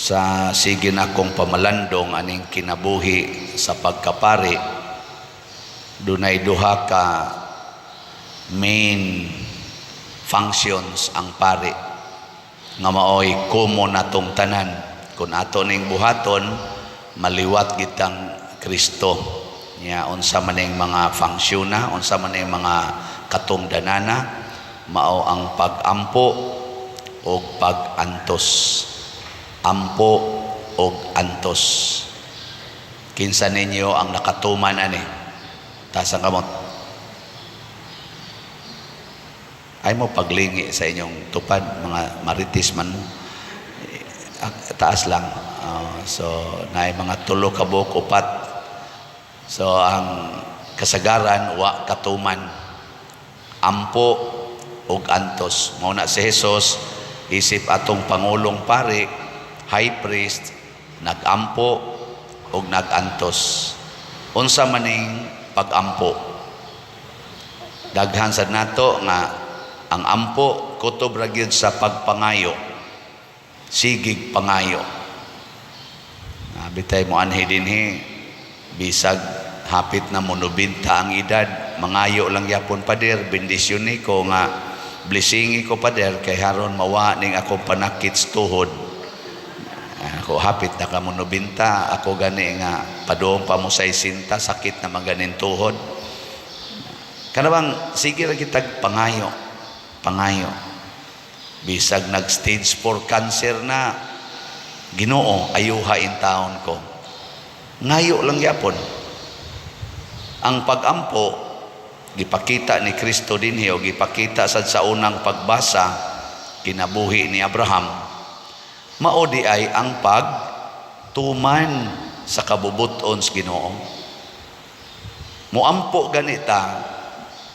Sa sige nakong pamalandong aning kinabuhi sa pagkapari, dunay duha ka main functions ang pari nga maoy common natong tanan. Kung ato ning buhaton, maliwat kitang Kristo nya. Unsa man ning mga function na, unsa man ning mga katungdanana? Mao ang pag-ampo og pag-antos. Ampo og antos. Kinsa ninyo ang nakatuman ani? Taas ang kamot. Ay mo paglingi sa inyong tupad, mga maritis man mo. Taas lang. So naay mga tulo ka buok, upat. So ang kasagaran wa katuman ampo og antos. Mao na si Jesus, isip atong pangulong pari, high priest, nagampo og nagantos. Unsa maning pagampo? Daghan sad nato nga ang ampo kutob ra gyud sa pagpangayo, sigig pangayo. Bitay mo anhi dinhi, bisag hapit na monobenta ang edad, mangayo lang yapon, "Pader, bendisyon ni ko nga blessingi ko, pader, kay haron mawa ning akong panakit sa tuhod." Ako hapit na ka monobenta, ako gani nga padung pa mo sa isinta, sakit na man ganin tuhod. Kanabang sige ra kitag pangayo, pangayo. Bisag nag stage 4 cancer na, "Ginoo, ayuha in taon ko." Ngayo lang yapon. Ang pagampo gipakita ni Kristo dinhi o gipakita sad sa unang pagbasa, kinabuhi ni Abraham. Mao di ay ang pagtuman sa kabubuton sa Ginoo. Muampo ganita,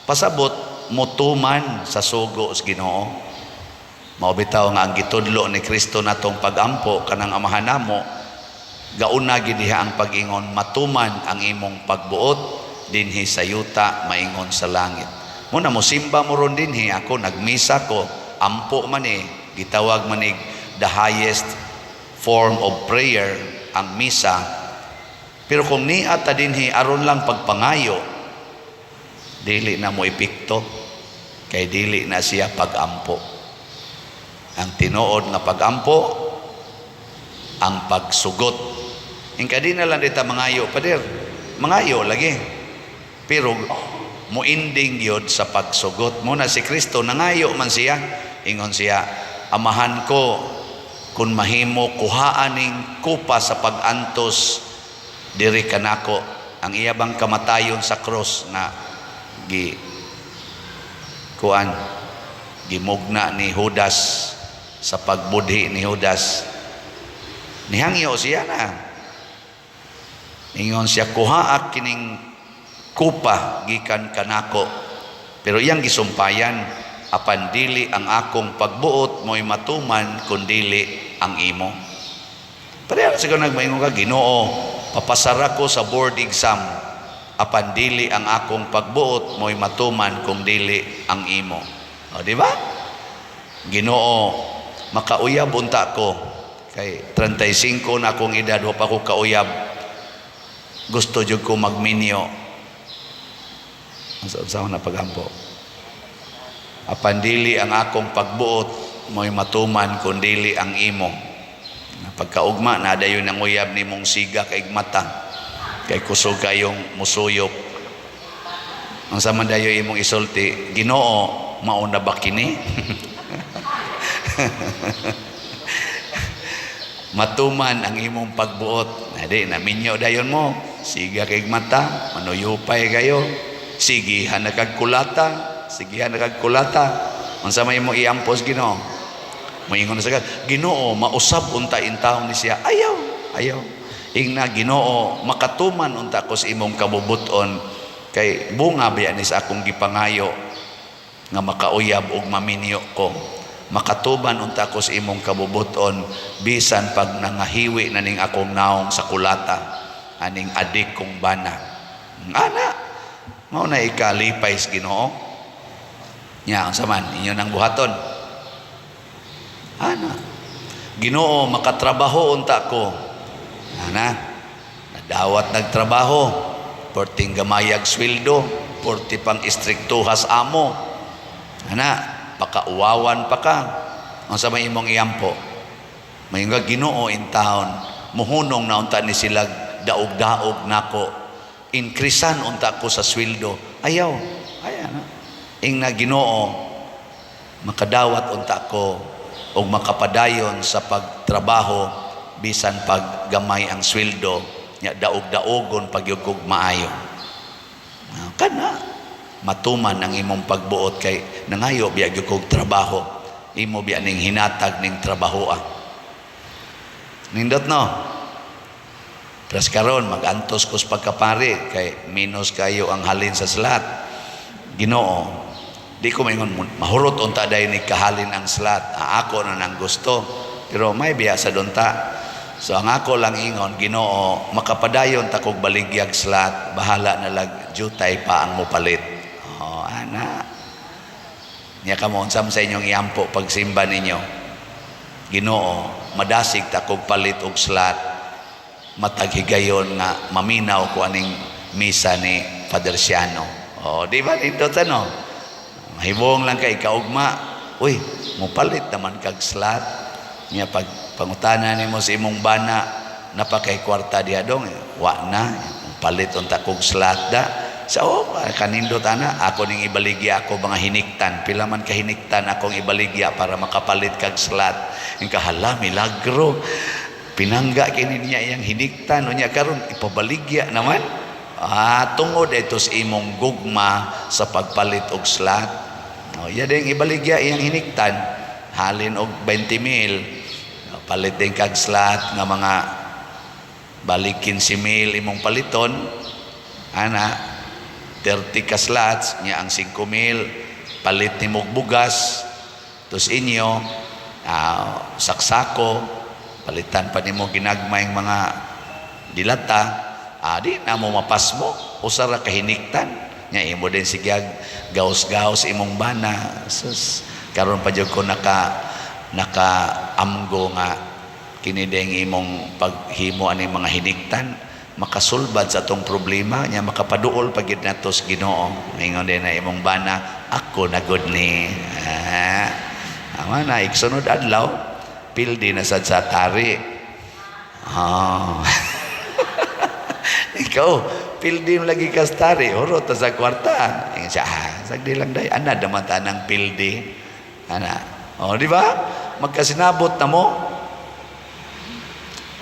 pasabot mutuman sa sugo sa Ginoo. Mao bitaw nga ang gitudlo ni Kristo natong pagampo, kanang Amahan namo, gauna gid diha ang pag-ingon, "Matuman ang imong pagbuot dinhi sa yuta maingon sa langit." Mo na mosimba mo ron dinhi, ako nagmisa ko, ampo man eh, gitawag man ig the highest form of prayer ang misa. Pero kung niya ta dinhi aron lang pagpangayo, dili na mo epekto kay dili na siya pagampo. Ang tinuod nga pagampo, ang pagsugot. Ingka di na lang dita mangayo, "Pader," mangayo lagi. Pero muinding yun sa pagsugot. Mo na si Kristo, nangayo man siya. Ingon siya, "Amahan ko, kung mahimo, kuhaan ning kupa sa pag-antos diri kanako." Ang iya bang kamatayon sa cross na gi kuan, gimugna ni Judas, sa pagbudhi ni Judas, nihangyo siya na ingon siya, "Kuhaa kining kupa gikan kanako." Pero iyang gisumpayan, "Apan dili ang akong pagbuot mo'y matuman kundili ang imo." Pareha siguro nagmaingon ka, "Ginoo, papasara ko sa board exam." "Apan dili ang akong pagbuot mo'y matuman kung dili ang imo." O, di ba? "Ginoo, makauyab unta ko kay 35 na akong edad, wa pa ko kauyab. Gusto jud ko magminyo." Unsa unsa na pagampo? "Apan dili ang akong pagbuot mo'y matuman kun dili ang imo." Pagkaugma na dayon ang uyab nimong siga kay mata kay kusog kayong musuyop. Ang sa man dayo imong isulti, "Ginoo, mauna ba kini?" Matuman ang imong pagbuot. Adi, naminyo dayon mo. Siga kay mata, manuyupay kayo. Sigihan na kag kulata, sigihan na kag kulata. Unsa may imong iampos, Ginoo? Moingon na sa Ginoo, "Mausab unta intawon ni siya." Ayaw, ayaw. Ingna, "Ginoo, makatuman unta ko sa imong kabubuton kay bunga biya ni sa akong gipangayo nga makauyab og maminyo ko. Makatuman unta ko sa imong kabubuton bisan pag nangahiwi na ning akong naong sa kulata aning adik kong bana." Ana, mao na ikalipay sa Ginoo. Nya unsa man inyo nang buhaton? Ana. Ginoo, makatrabaho unta ko. Ana, nadawat nagtrabaho, perting gamayag sweldo, perti pang istriktuhas amo. Ana, pakauwawan pa ka. Unsa may imong iampo? May nga, "Ginoo, in town, muhunong na unta ni sila daog-daog nako. Inkrisan unta ko sa sweldo." Ayaw. Ayaw na. Ingna, "Ginoo, makadawat unta ko og makapadayon sa pagtrabaho bisan pag gamay ang sweldo nya, daog-daogon pagyud kog maayo." Ah, kana matuman ang imong pagbuot kay nangayo biya gyud kog trabaho, imo biya ning hinatag ning trabahoa. Nindot, no? Tras karon magantos ko sa pagkapari kay minus kayo ang halin sa slot. Ginoo, di ko maingon mahurot unta dayon ni kahalin ang slot. Ah, ako na nang gusto. Pero may biya sa dunta. So ang ako lang ingon, "Ginoo, makapadayon ta kog baligyag slot, bahala na lag jutay pa ang mopalit." Oh, ana. Nya kamo, unsa man sa inyong iampo pagsimba ninyo? "Ginoo, madasig ta kog palit og slot, matag higayon nga maminaw ko aning misa ni Father Siano." Oh, di ba nindot, ano? Mahibong lang kay kaugma. "Uy, mupalit naman kag slot." Nya pag pangutana nimo sa imong bana, "Napakay kwarta diha dong?" "Wa na." "Palit unta kog slot da." Sa oh, kanindot ana, ako ning ibaligya ako mga hiniktan. Pila man ka hiniktan akong ibaligya para makapalit kag slot? Yung kahala, milagro. Pinangga kini niya iyang hiniktan, unya karon ipabaligya naman. Ah, tungod ito sa imong gugma sa pagpalit og slot. Oh, iya din ibaligya iyang hiniktan. Halin og 20 mil. Palit din kag slot nga mga balik 15 mil imong paliton. Ana, 30 ka slots, nya ang 5 mil, palit nimo og bugas, tos inyo, saksako, palitan pa nimo ginagmayng mga dilata, di na mo mapasmo, usa ra ka hiniktan. Nya imo din sigyag gaos-gaos imong bana. Sus, karon pa jud ko naka amgo nga kini ding imong paghimo ani mga hiniktan makasulbad sa atong problema, nya makapaduol pa gyud nato sa Ginoo. Ingon din na imong bana, "Ako na gud ni." Ah, ama na igsunod adlaw pildi na sad sa tari. Ah. "Ikaw, pildi mo lagi ka sa tari, hurot ta sa kwarta." Ingon siya, "Ah, sagdi lang day, ana naman tanang pildi." Ana. O, di ba? Magkasinabot na mo.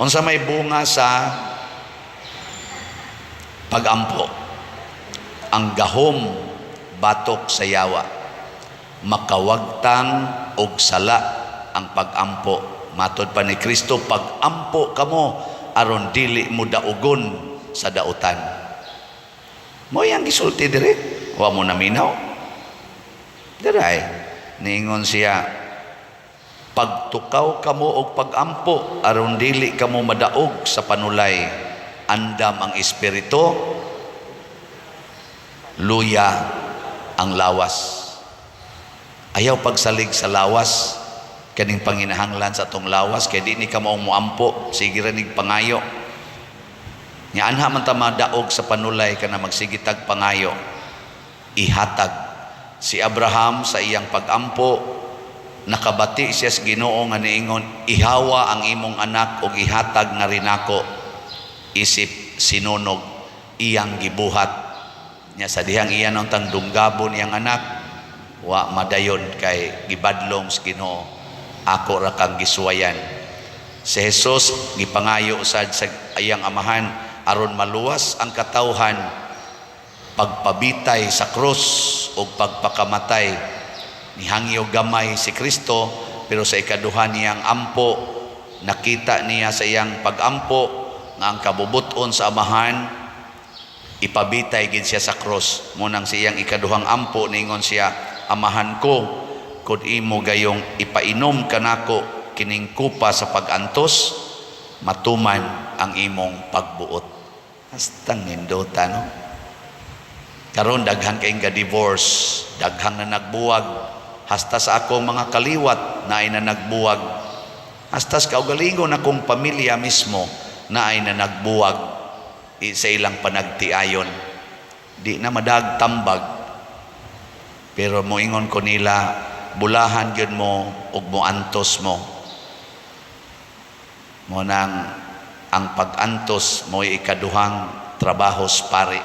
Unsa may bunga sa pagampo? Ang gahom batok sa yawa. Makawagtang og sala ang pagampo. Matod pa ni Kristo, "Pagampo kamo aron dili mo daugon sa dautan." Mo yang gisulti dire, wa mo naminaw. Diray, niingon siya, "Pagtukaw kamo og pagampo aron dili kamo madaog sa panulay. Andam ang espiritu, luya ang lawas." Ayaw pagsalig sa lawas, kaning panginahanglan sa atong lawas kay di ni ka maong moampo, sige ra nig pangayo. Nya anha man ta madaog sa panulay kana magsigitag pangayo. Ihatag si Abraham sa iyang pagampo, nakabati siya sa Ginoo nga niingon, "Ihawa ang imong anak og ihatag nga rinako isip sinunog." Iyang gibuhat. Nya sa dihang iya tang dunggabon iyang anak, wa madayon kay gibadlong sa Ginoo, "Ako ra kang gisuwayan." Si Jesus gipangayo sad sa iyang Amahan aron maluwas ang katawhan pagpabitay sa krus o pagpakamatay. Nihangyo gamay si Kristo, pero sa ikaduha niyang ampo, nakita niya sa iyang pagampo nga ang kabubuton sa Amahan ipabitay gid siya sa krus. Munang sa iyang ikaduhang ampo, ningon siya, "Amahan ko, kung imo gayong ipainom kanako kining kupa sa pagantos, matuman ang imong pagbuot." Hastang nindota, no? Karon daghan kayong ga-divorce, daghang na nagbuwag, hasta sa akong mga kaliwat na ay na nagbuwag. Hasta sa kaugalingon akong pamilya mismo na ay na nagbuwag sa ilang panagtiayon. Di na madag tambag. Pero moingon ko nila, bulahan gyud mo ug moantos mo. Mo nang ang pag-antos mo'y ikaduhang trabaho sa pari.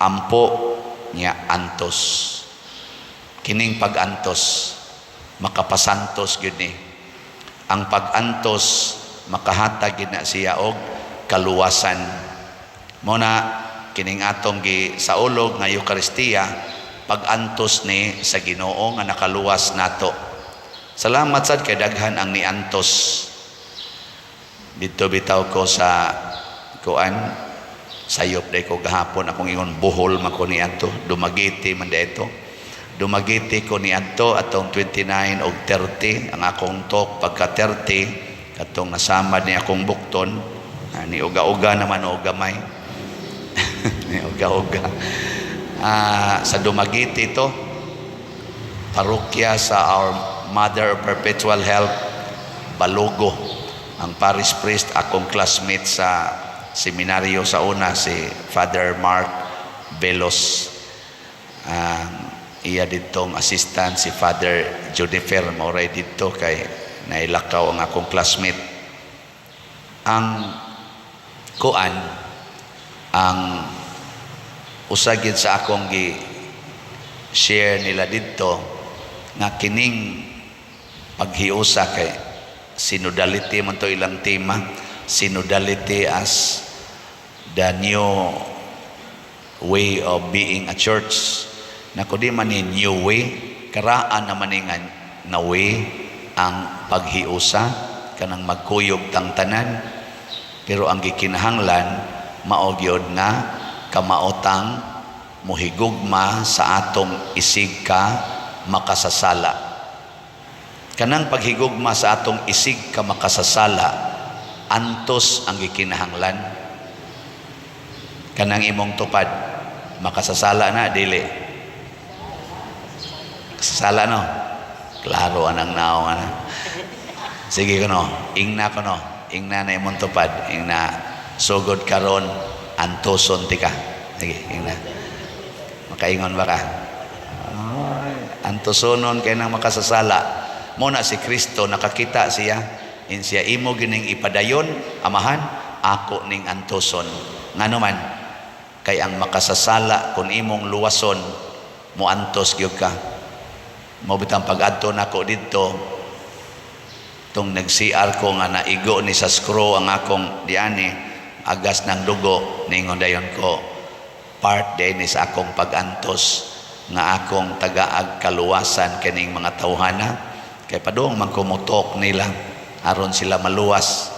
Ampo niya, antos. Kining pag-antos makapasantos gyud ni. Ang pag-antos makahatag gyud na siya og kaluwasan. Mo na kining atong gi saulog nga Eukaristiya, pag-antos ni sa Ginoo nga nakaluwas nato. Salamat sad kay daghan ang niantos. Dito bitaw ko sa kuan, sayop day ko gahapon, akong ingon Bohol man ko niadto, Dumaguete man dito. Dumaguete ko niadto atong 29 og 30 ang akong talk. Pagka 30 katong nasamad ni akong bukton, ni uga-uga naman o gamay, ni uga-uga. Sa Dumaguete to, parokya sa Our Mother of Perpetual Help Balogo. Ang parish priest, akong classmate sa seminaryo sa una, si Father Mark Velos. Ang iya ditong assistant si Father Junifer, mauray didto kay nailakaw ang akong classmate. Ang kuan, ang usa gid sa akong gi share nila didto nga kining paghiusa kay synodality man to ilang tema, synodality as the new way of being a church. Nako, di man ni new way, karaan naman ni nga na way ang paghiusa, kanang magkuyog tang tanan, pero ang gikinahanglan mao gyud nga kamaotang mohigugma sa atong isig ka makasasala. Kanang paghigugma sa atong isig ka makasasala, antos ang gikinahanglan. Kanang imong tupad, makasasala na, dili? Kasasala, no? Klaro anang naong ana. Sige kuno, ingna kuno, ingna na imong tupad, ingna, "Sugod karon antoson tika." Sige, ingna. Makaingon ba ka? Ay, antosonon kay nang makasasala. Mo na si Kristo nakakita siya, in siya, "Imo gining ipadayon, Amahan, ako ning antoson." Ngano man? Kay ang makasasala, kung imong luwason, moantos gyud ka. Mo bitang pag-adto nako didto, tong nag-CR ko nga naigo ni sa screw ang akong diani, agas ng dugo, ningon dayon ko, part din ni sa akong pag-antos nga akong tagaag kaluwasan kining mga tawhana, kay padung man kumutok nila aron sila maluwas.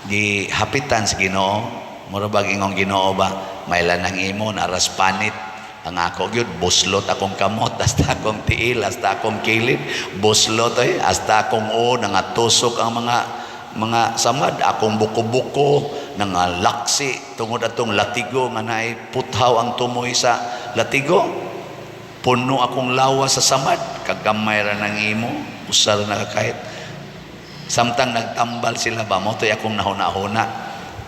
Gihapitan sa Ginoo, mura bag ingong Ginoo ba, may lanang imo naras panit. Ang ako gyud, buslot akong kamot, hasta akong tiil, hasta akong kilid buslot ay, hasta akong o nangatusok ang mga samad, akong buko-buko nangalaksi tungod atong latigo nga naay puthaw ang tumoy sa latigo. Puno akong lawas sa samad. Kagamay ra ng imo, usa ra nakakahit. Samtang nagtambal sila ba mo to'y akong nahuna-huna.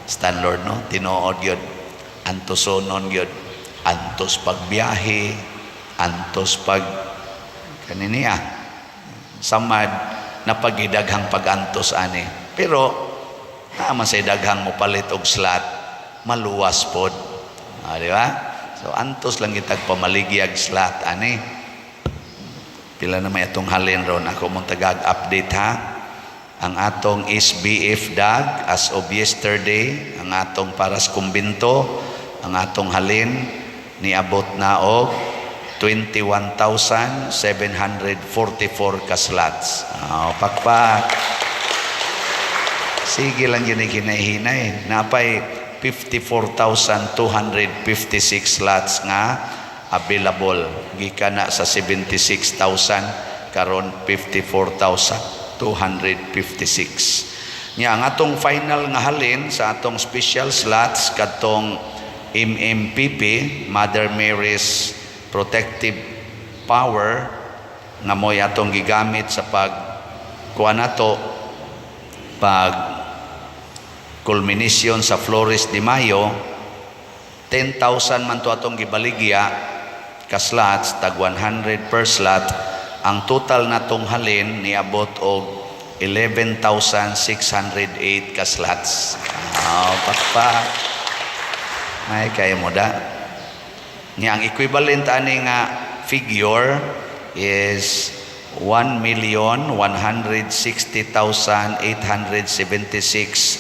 Stan Lord, no, tinuod gyud, antosonon gyud, antos pagbiyahe, antos pag kaniniya samad, napagidaghang pag-antos ani. Pero naa say daghang mopalit og slot, maluwas pod. Di ba? So antos lang kitag pamaligyag slot ani. Pila na may atong halin ron? Ako mong tagag update ha. Ang atong SBF DAG as of yesterday, ang atong para sa kumbinto, ang atong halin niabot na og 21,744 ka slots. Oh, pakpak. Sige lang yun, hinahinay. Napay 54,256 slots nga available. Gikan na sa 76,000, karon 54,256. Nya ang atong final nga halin sa atong special slots kadtong MMPP, Mother Mary's Protective Power, nga mo'y atong gigamit sa pag kuan nato, pag culmination sa Flores de Mayo, 10,000 man to atong gibaligya ka slots, tag 100 per slot. Ang total natong halin niabot og 11,608 ka slots. Oh, pakpak. Ay, kaya mo da. Nya ang equivalent ani nga figure is 1,160,876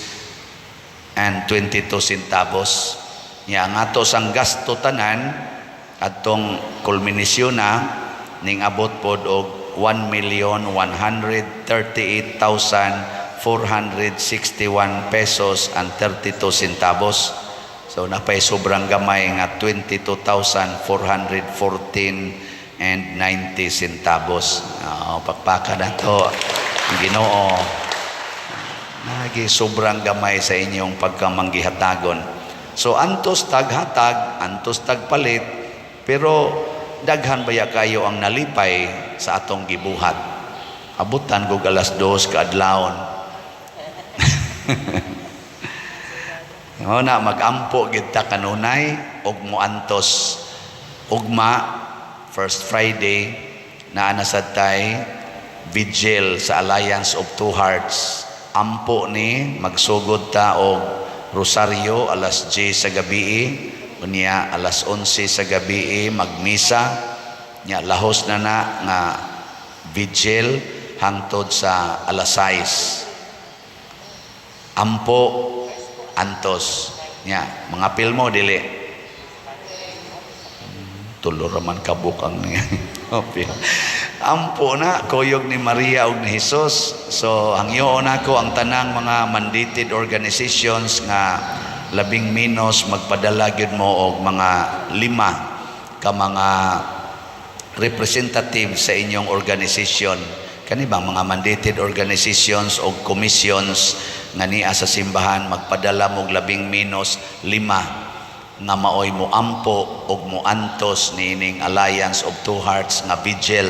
and 22 centavos. Nya ang ato sang gasto tanan atong kulminasyon na ning abot pod og 1,138,461 pesos and 32 centavos. So napay sobrang gamay nga 22,414 and 90 centavos. Oh, pakpaka na to. Ginoo. Nagi sobrang gamay sa inyong pagkamanggihatagon. So antos taghatag, antos tagpalit, pero daghan baya kayo ang nalipay sa atong gibuhat. Abutan kog alas 2 kaadlawon. O na magampo gid ta kanunay og muantos. Ugma, first Friday, naa na sad tay vigil sa Alliance of Two Hearts. Ampo ni magsugod ta og rosaryo alas 10 sa gabi, unya alas 11 sa gabi magmisa, nya lahos na na nga vigil hangtod sa alas 6. Ampo, antos. Nya mga pilmo dili tulo raman kabukang niya. Ampo na kuyog ni Maria ug ni Jesus. So hangyoon nako ang tanang mga mandated organizations nga labing menos magpadala gyud mo og mga lima ka mga representative sa inyong organization. Kani bang mga mandated organizations o commissions nga niya sa simbahan, magpadala mo og labing menos lima nga maoy moampo og moantos niining Alliance of Two Hearts nga vigil,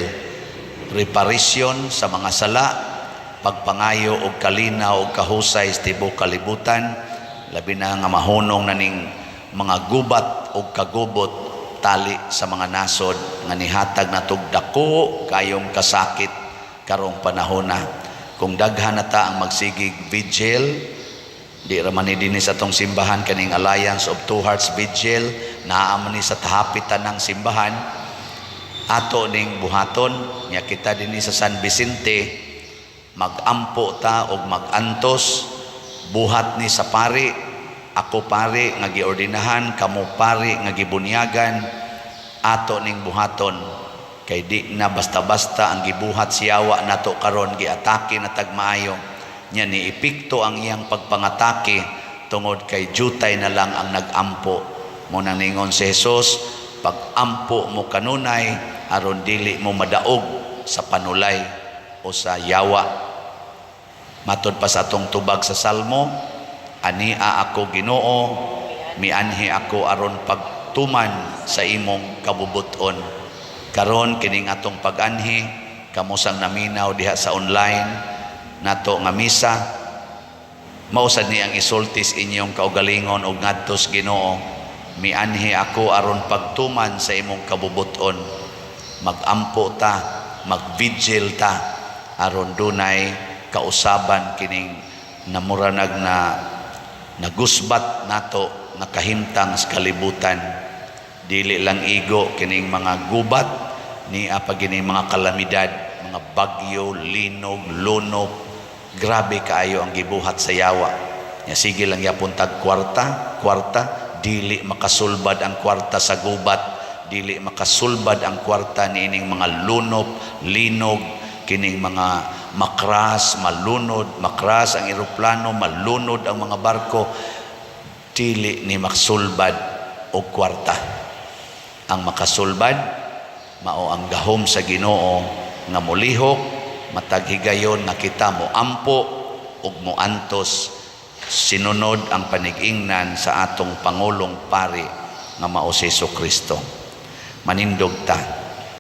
reparation sa mga sala, pagpangayo og kalinaw og kahusay sa tibuok kalibutan, labi na nga mahunong na ning mga gubat og kagubot tali sa mga nasod nga nihatag natog dako kayong kasakit karong panahona. Kung daghan na ta ang magsigig vigil, di ra man ni dinhi sa atong simbahan kaning Alliance of Two Hearts Vigil, naa man ni sa tahapitan ng simbahan. Ato ning buhaton. Nya kita dinhi sa San Vicente, magampo ta og magantos. Buhat ni sa pari, ako pari nga giordinahan, kamo pari nga gibunyagan, ato ning buhaton kay di na basta-basta ang gibuhat si yawa nato karon. Giatake na tag maayo nya, ni epekto ang iyang pagpangatake tungod kay jutay na lang ang nagampo. Mo nang ningon si Jesus, pag-ampo mo kanunay aron dili mo madaog sa panulay o sa yawa. Matod pa sa atong tubag sa Salmo, "Ania ako, Ginoo, mianhi ako aron pagtuman sa imong kabubuton." Karon kining atong pag-anhi, kamo sang naminaw diha sa online nato nga misa, mausad ni ang isultis inyong kaugalingon og ngadtos, "Ginoo, mianhi ako aron pagtuman sa imong kabubuton." Magampo ta, magvigil ta aron dunay kausaban kining namuranag na nagusbat nato nga kahimtang sa kalibutan. Dili lang igo kining mga gubat ni pa kining mga kalamidad, mga bagyo, linog, lunok. Grabe kaayo ang gibuhat sa yawa. Nya sige lang yapon tag kwarta, kwarta, dili makasulbad ang kwarta sa gubat, dili makasulbad ang kwarta niining mga lunop, linog, kining mga makras, malunod, makras ang eroplano, malunod ang mga barko, dili ni makasulbad og kwarta. Ang makasulbad mao ang gahom sa Ginoo nga molihok matag higayon nga kita mo ampo ug moantos sinunod ang panig-ingnan sa atong pangulong pari nga mao si Kristo. Manindog ta.